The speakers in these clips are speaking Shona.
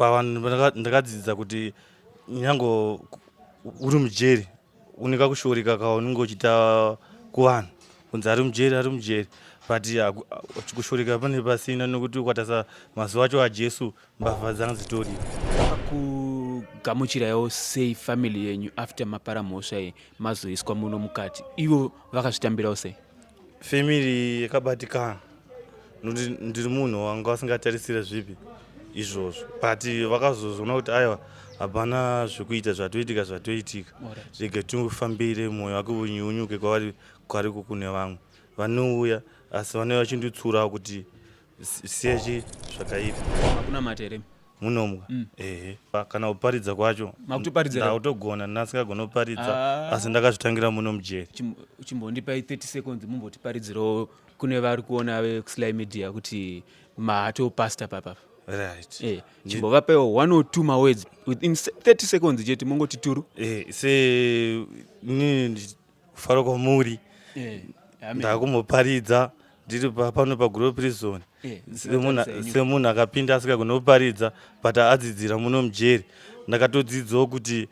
Pavanhu ndakadzidza kuti nyange uri mujeri une kakushoreka kaunenge uchiita kuvanhu kunzi ari mujeri, ari mujeri, but kushoreka pane pasina, nekuti ukatarisa mazuva acho aJesu, mbavha dzanga dzitoripo. Vakakugamuchiraiwo sei family yenyu after mapara mhosva iyi, mazoiswa muno mukati? Ivo vakazvitambirawo sei? Family yakabatikana nokuti ndiri munhu wanga vasingatarisire zvipi izvozvo, but vakazozoona kuti aiwa, hapana zvekuita, zvatoitika zvatoitika, rega tifambire, mwoyo wake unyunyuke kwavari kwariko kune vamwe vanouya, asi vanouya vachinditsurawo kuti siya zvakaipa. Makunamata here? Munomwa. Ehe, kana kuparidza kwacho. Makutoparidza? Ndakutogona, ndasingagona kuparidza. Asi ndakazvitangira muno mujeri. Chimbondipai 30 seconds, mumbotiparidzirawo kune vari kuona vekuSly Media kuti matopasta papapa. Right. Chimbovapaiwo one or two mawords within 30 seconds chete, mongoti turu. Se inini kufara kwamuri. Amen. Ndakumboparidza ndiri pano paGuruve Prison. Munotarisa henyu. Semunhu akapinda asingagoni kuparidza, but adzidzira muno mujeri, ndakatodzidzawo kuti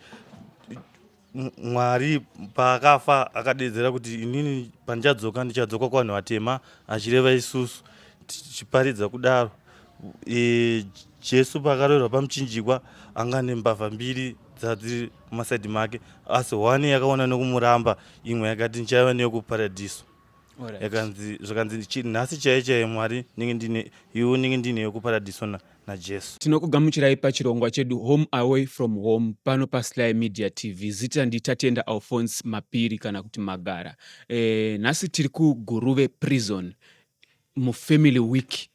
Mwari paakafa akadedzera kuti inini pandichadzoka ndichadzoka kuvanhu vatema, achireva isusu, tichiparidza kudaro. Jesu paakaroverwa pamuchinjikwa anga nembavha mbiri dzadziri mumasaidhi make, asi one yakaona nekumuramba, imwe yakati ndichaiva neyekuparadhiso. Yakanzi zvakanzi nhasi chaiye chaiye Mwari ndinge ndine iwe, ndinge ndine yekuparadhiso naJesu. Tinokugamuchirai pachirongwa chedu Home Away From Home pano paSly Media TV. Zita ndiTatenda Alphonse Mapiri kana kuti Magara. Nhasi tiri kuGuruve Prison mufamily week.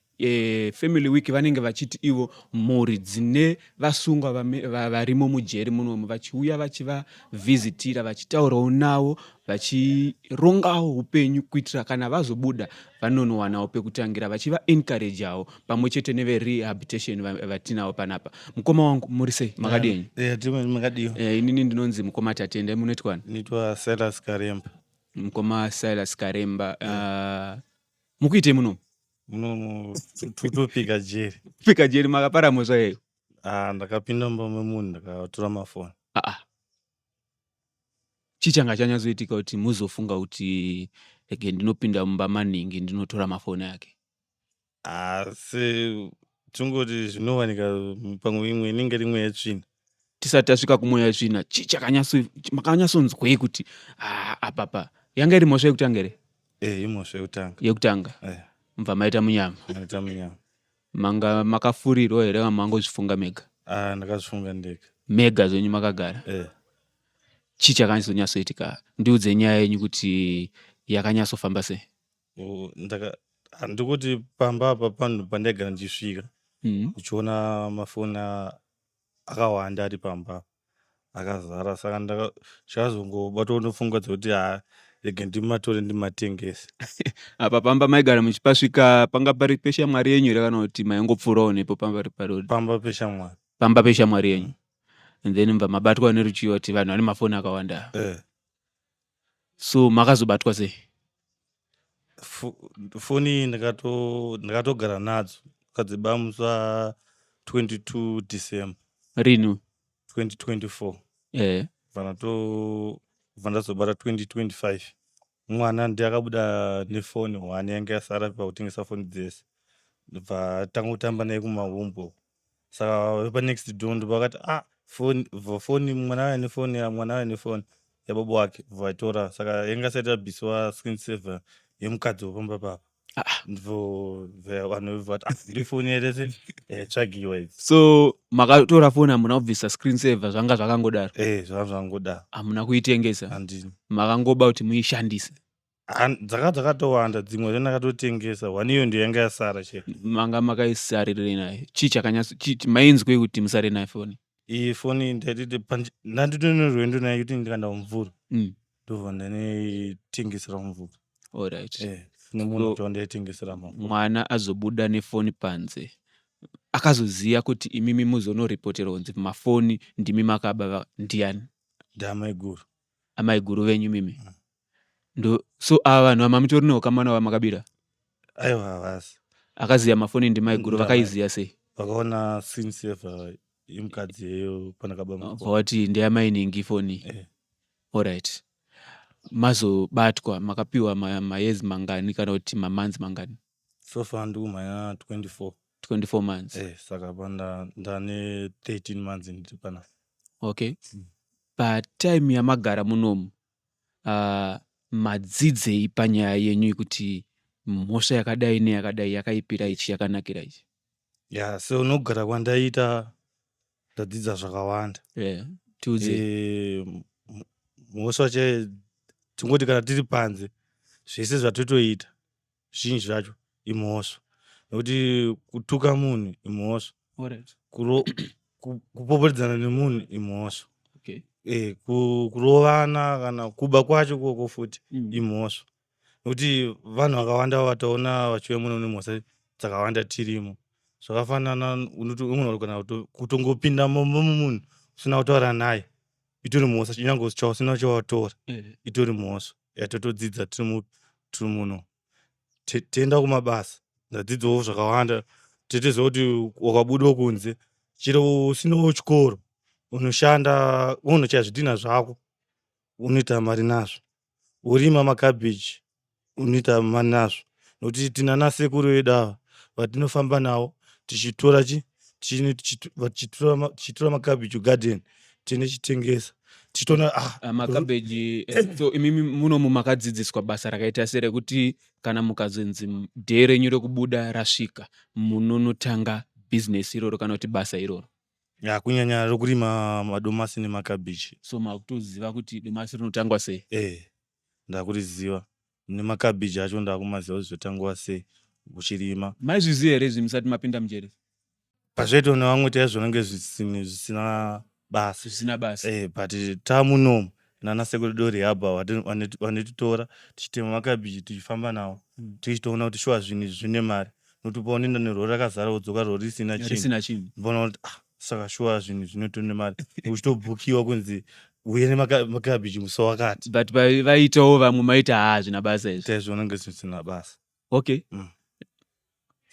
Family week vanenge vachiti ivo mhuri dzine vasungwa varimo mujeri munomu vachiuya vachivavhizitira, vachitaurawo navo, vachirongawo upenyu kuitira kana vazobuda vanonowanawo pekutangira, vachivaencouragewo pamwe chete neverehabilitation vatinavo panapa. Mukoma wangu, muri sei? Makadini? Makadiwa. Inini ndinonzi mukoma Tatenda. Munoitwani? Nitwa Silas Karemba. Mukoma Silas Karemba, mukuitei munomu? Munomu tutopika jeri. Pika jeri? Makapara mhosva yeyo? Ah, ndakapinda mumba memunhu, ndakatora mafoni. Aa, chii changa chanyatsoitika kuti muzofunga kuti ege ndinopinda mumba maningi ndinotora mafoni ake? Asi tingoti zvinowanika pamwe imwe inenge rimwe yetsvina. Tisati tasvika kumweya yetsvina, chii chakanyatso makanyatsonzwei kuti, "Ah, apapa yanga iri mhosva yekutanga here?" Imhosva yekutanga. Yekutanga? Mubva maita munyama? Maita munyama. Manga makafurirwa here kana mangozvifunga mega? Ah, ndakazvifunga ndega. Mega zvenyu makagara? Chii chakanyatsoitika? Ndiudze nyaya yenyu kuti yakanyatsofamba sei. Handikuti pamba apa panhu pandaigara ndichisvika ndichiona mafoni akawanda ari pamba akazara, saka ndakazongobatwa nepfungwa dzekuti ha, rega ndimatore ndimatengese. Apa pamba maigara muchipasvika panga pari peshamwari yenyu here kana kuti maingopfuurawo nepo pamba pari parodi? Pamba peshamwari. Pamba peshamwari yenyu, and then mubva mabatwa neruchiva kuti vanhu vane mafoni akawanda? So makazobatwa sei? Foni iyi ndakatogara nadzo, ndakadziba musi wa 22 December. Rini? 2024. Bva ndazobata 2025. Mwana ndiye akabuda nefoni one yanga yasara pakutengesa foni dzese, ndobva atanga kutamba naye kumahumbo, saka vepanext door ndopakati, "Ah, foni foni, mwana aya nefoni, mwana aya nefoni yababa wake." Vaitora, saka yanga isati yabvisiwa screen saver yemukadzi wepamba papa. Ndibvo vanhu vati, "Ah, iri foni yerese yaitsvagiwa idzi." So makatora foni, hamuna kubvisa screen saver, zvanga zvakangodaro? Zvanga zvakangodaro. Hamuna kuitengesa? Handini. Makangoba kuti muishandise? Dzaka dzakatowanda, dzimwe zvendakatotengesa, one iyo ndiyo yanga yasara chete. Manga makaisarirei nayo? Chii chakanyatso mainzwei kuti musare nayo foni? Iyi foni ndaititi ndanditone rwendo nayo kuti ndikaenda kumvura, ndobva ndanoitengesera kumvura. Nemunhu wacho wandaitengesera mafoni. Mwana azobuda nefoni panze, akazoziva kuti imimi muzonoripotera kunzi mafoni ndimi makaba ndiani? Ndiamaiguru. Amaiguru venyu mimi? Ndo so ava vanhu vamamutori neukama navo vamakabira? Aiwa, havasi. Akaziva mafoni ndimaiguru? Vakaiziva sei? Vakaona screen saver. Yemukadzi yeyo pandakaba mafoni. Wati ndeyamainingi foni? Eh. Alright, mazobatwa makapiwa mayears mangani kana kuti mamonths mangani? So far ndikumhanya 24. 24 months. Eh, saka panda ndane 13 months ndiri panapa. Okay, patime yamagara munomu, madzidzei panyaya yenyu yekuti mhosva yakadai neyakadai yakaipira ichi, yakanakira ichi? Ya, so nokugara kwandaita ndadzidza zvakawanda. Yeah, tiudze. Eh, mhosva che tingoti kana tiri panze, zvese zvatotoita zvinji zvacho imhosva, nekuti kutuka munhu imhosva, kupopotedzana nemunhu imhosva, eh, kurovana kana kuba kwacho ikoko futi imhosva, nekuti vanhu vakawanda vataona vachiuya muno nemhosva dzakawanda tirimo. Zvakafanana unoti unogona kana kutongopinda mumba memunhu usina kutaura naye itori mhosva, chinyange chausina chawatora itori mhosva yatotodzidza tiri muno. Tienda kumabasa ndadzidzawo zvakawanda. Totoziva kuti wakabudawo kunze chero usinawo chikoro unoshanda, unochaya zvidhina zvako unoita mari nazvo, worima makabhichi unoita mari nazvo, nokuti tina nasekuru vedu ava vatinofamba navo tichitora tichitora makabhichi kugadheni, tichitengesa, tichitoona ah. Ah, makabheji. So imimi munomu makadzidziswa basa rakaita serekuti kana mukazonzi day renyu rekubuda rasvika, munonotanga bhizinesi iroro kana kuti basa iroro? Ya, kunyanya rokurima madomasi nemakabhichi. So makutoziva kuti domasi rinotangwa sei? Eh, ndakuriziva, nemakabhichi acho ndakumaziva kuti zvotangwa sei uchirima. Maizviziva here izvi musati mapinda mujeri? Pazvaitwa nevamwe taizviona kunge zvisina basa. Zvisina basa. Eh, but tamunomu nana sekuru dori hub vanotitora tichitema makabhichi tichifamba nawo, tichitoona kuti shuwa zvinhu izvi zvine mari, nokuti paunoenda nerori rakazara wodzoka rori risina chinhu, risina chinhu, unoona kuti ah, saka shuwa zvinhu zvinotori mari, uchitobhukiwa kunzi uye nemakabhichi musi wakati. But vaitawo vamwe maita haa hazvina basa izvi. Taizviona kunge zvisina basa. Okay.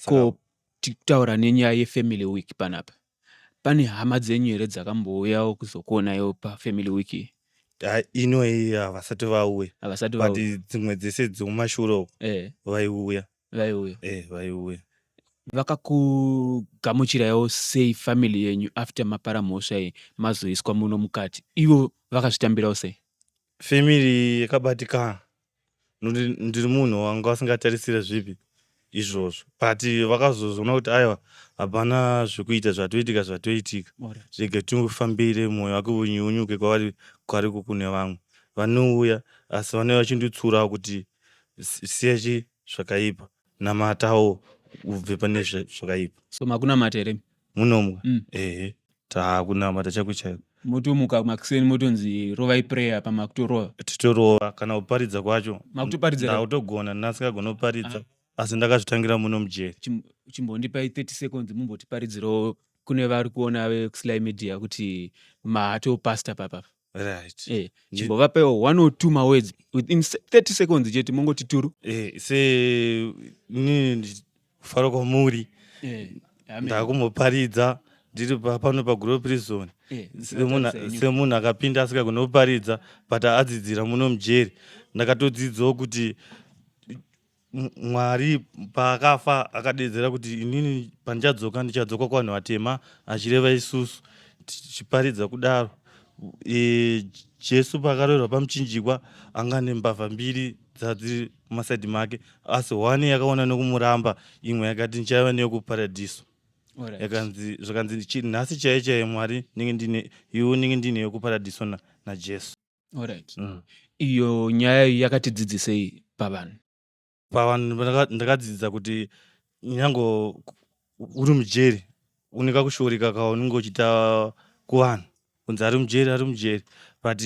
Ko tikutaura nenyaya yefamily week panapa, pane hama dzenyu here dzakambouyawo kuzokuonaiwo pafamily week iyi? Hai, ino iyi havasati vauya. Havasati but vauya. Dzimwe dzese dzemumashure uko vaiuya. Vaiuya. Eh, vaiuya. Vakakugamuchiraiwo sei family yenyu after mapara mhosva iyi, mazoiswa muno mukati? Ivo vakazvitambirawo sei? Family yakabatikana, nokuti ndiri munhu wanga asingatarisire zvipi izvozvo, but vakazozoona kuti aiwa, hapana zvekuita, zvatoitika zvatoitika, rega tifambire mwoyo wake unyunyuke kwavari kwariko kune vamwe vanouya, asi vanouya vachinditsurawo kuti siya chi zvakaipa, namatawo ubve pane zvakaipa. So makunamata here? Munomwa? Ehe, taakunamata chaiko chaiko. Motomuka makuseni motonzi rovai prayer pamakutorova? Titorova, kana kuparidza kwacho. Makutoparidza here? Ndakutogona, ndasingagoni kuparidza, asi ndakazvitangira muno mujeri. Chimbondipai 30 seconds mumbotiparidzirawo kune vari kuona vekuSly Media kuti maatopasta papapa. Right. Eh, chimbovapaiwo one or two mawords within 30 seconds chete, mongoti turu. Eh, se inini kufara kwamuri, Amen. Ndakumboparidza ndiri pano paGuruve Prison. Semunhu akapinda asingagoni kuparidza, but adzidzira muno mujeri, ndakatodzidzawo kuti Mwari paakafa akadedzera kuti inini pandichadzoka ndichadzoka kuvanhu vatema, achireva isusu, tichiparidza kudaro. E, Jesu paakaroverwa pamuchinjikwa anga nembavha mbiri dzadziri mumasaidhi make, asi one yakaona nekumuramba, imwe yakati ndichaiva neyo kuparadhiso. Yakanzi zvakanzi nhasi chaiye chaiye Mwari ndinge ndine iwe, ndinge ndineyo kuparadhiso naJesu. Alright. Iyo nyaya iyi yakatidzidzisei pavanhu? Pavanhu ndakadzidza kuti nyange uri mujeri une kakushoreka kaunenge uchiita kuvanhu kunzi ari mujeri, ari mujeri, but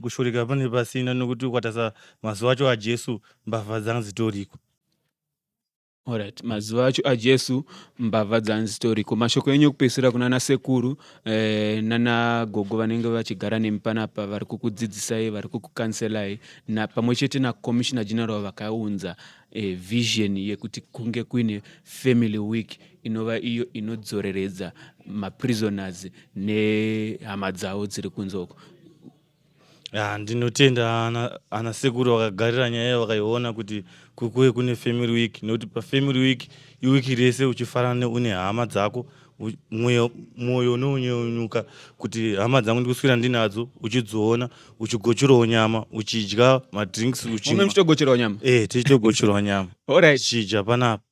kushoreka pane pasina, nekuti ukatarisa mazuva acho aJesu mbavha dzanga dzitoriko. Alright, mazuva acho aJesu mbavha dzanzitoriko. Mashoko enyu ekupedzisira kuna nasekuru eh, nana gogo vanenge vachigara nemi panapa vari kukudzidzisai, vari kukukanselai na pamwe chete naCommissioner General vakaunza eh, vision yekuti kunge kuine family week inova iyo inodzoreredza maprisoners nehama dzavo dziri kunze uko. Ya, ndinotenda ana, ana sekuru vakagarira nyaya vakaiona kuti kukuve kune family week nekuti pafamily week iwiki rese uchifarana une hama dzako mwoyo unonyeunyuka kuti hama dzangu ndikuswera ndinadzo uchidziona uchigocherawo nyama uchidya madrinks uchitogocherawo nyama eh tichitogocherawo nyama tichidya panapa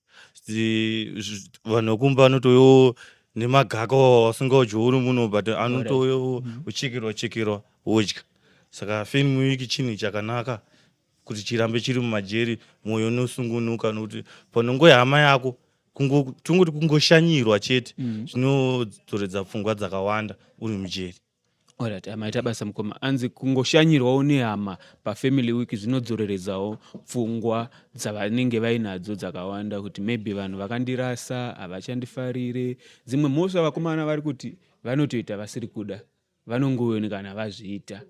Vanhu vekumba vanotouyawo nemagaka wasingaudyi uri muno but anotouyawo mhm. uchekerwa chekerwa wodya saka family week chinhu chakanaka kuti chirambe chiri mumajeri mwoyo unosungunuka nokuti panongoya hama yako tongoti kungoshanyirwa chete mhm. zvinodzoredza pfungwa dzakawanda uri mujeri Alright, maita basa mukoma. Anzi kungoshanyirwawo nehama pafamily week zvinodzoreredzawo pfungwa dzavanenge vainadzo dzakawanda kuti maybe vanhu vakandirasa havachandifarire. Dzimwe mhosva vakomana vari kuti vanotoita vasiri kuda vanongoonekana vazviita.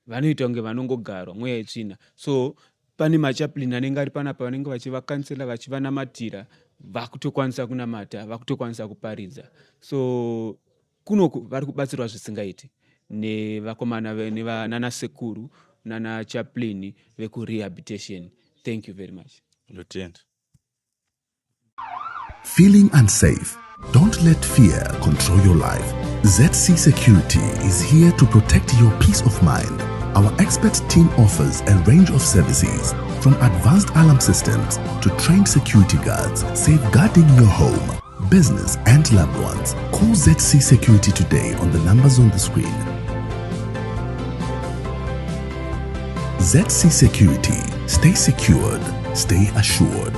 Vanoita kunge vanongogarwa mweya yetsvina. So pane machaplain anenge ari panapa vanenge vachivakansela vachivanamatira vakutokwanisa kunamata vakutokwanisa kuparidza. So Kunoku vari kubatsirwa zvisingaiti nevakomana nana sekuru nana chaplain veku rehabilitation. Thank you very much. Ndotenda. Feeling unsafe? Don't let fear control your life. ZC Security is here to protect your peace of mind. Our expert team offers a range of services from advanced alarm systems to trained security guards safeguarding your home business, and loved ones. Call ZC Security today on the numbers on the screen. ZC Security. Stay secured. Stay assured.